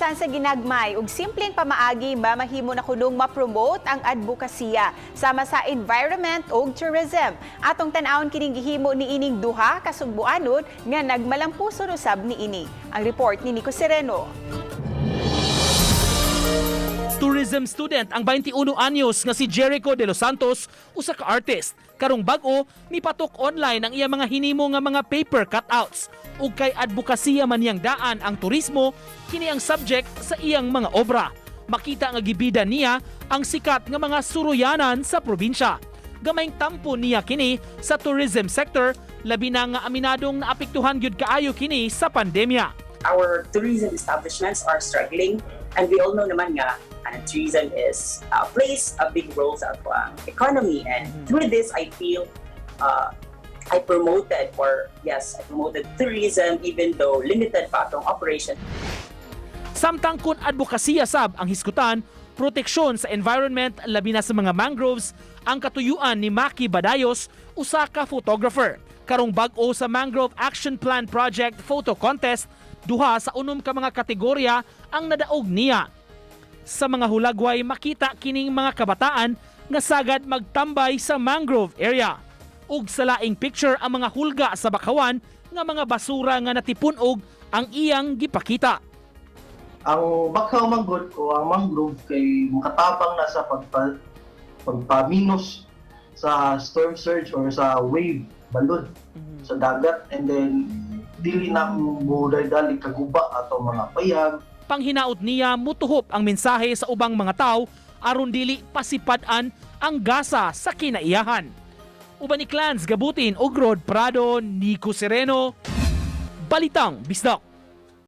Bisan sa ginagmay ug simpleng pamaagi, mamahimo na kunong ma-promote ang advokasya sama sa environment ug tourism. Atong tan-awon kining gihimo niining duha ka Sugbuanon nga nagmalampuson usab niini. Ang report ni Nico Sereno. Tourism student ang 21 anyos nga si Jericho De Los Santos, usa ka artist. Karong bag-o, mipatok online ang iya mga hinimo nga mga paper cutouts. Ug kay advokasya man niyang daan ang turismo, kini ang subject sa iyang mga obra. Makita nga gibida niya ang sikat nga mga suruyanan sa probinsya. Gamayng tampo niya kini sa tourism sector, labi na nga aminadong naapektuhan gyud kaayo kini sa pandemya. Our tourism establishments are struggling, and we all know naman nga tourism is plays a big role sa ato economy, and through this I feel I promoted, or yes, I promoted tourism even though limited pa atong operation. Samtang kun advokasya sab ang hisgutan, proteksyon sa environment, labi na sa mga mangroves, ang katuyuan ni Maki Badayos, usa ka photographer. Karong bag-o sa Mangrove Action Plan Project Photo Contest, duha sa unom ka mga kategorya ang nadaog niya. Sa mga hulagway, makita kining mga kabataan nga sagad magtambay sa mangrove area. Ug sa laing picture, ang mga hulga sa bakawan nga mga basura nga natipun-og ang iyang gipakita. Ang bakhaw manggod o ang mangrove kay makatabang na sa pagpaminus sa storm surge or sa wave balod sa dagat, and then dili na mo dali kaguba ato mga payag. Panghinaot niya, mutuhop ang mensahe sa ubang mga tao aron dili pasipad-an ang gasa sa kinaiyahan. Uban ni Clans Gabutin ug Rod Prado, Nico Sereno, Balitang Bisdak.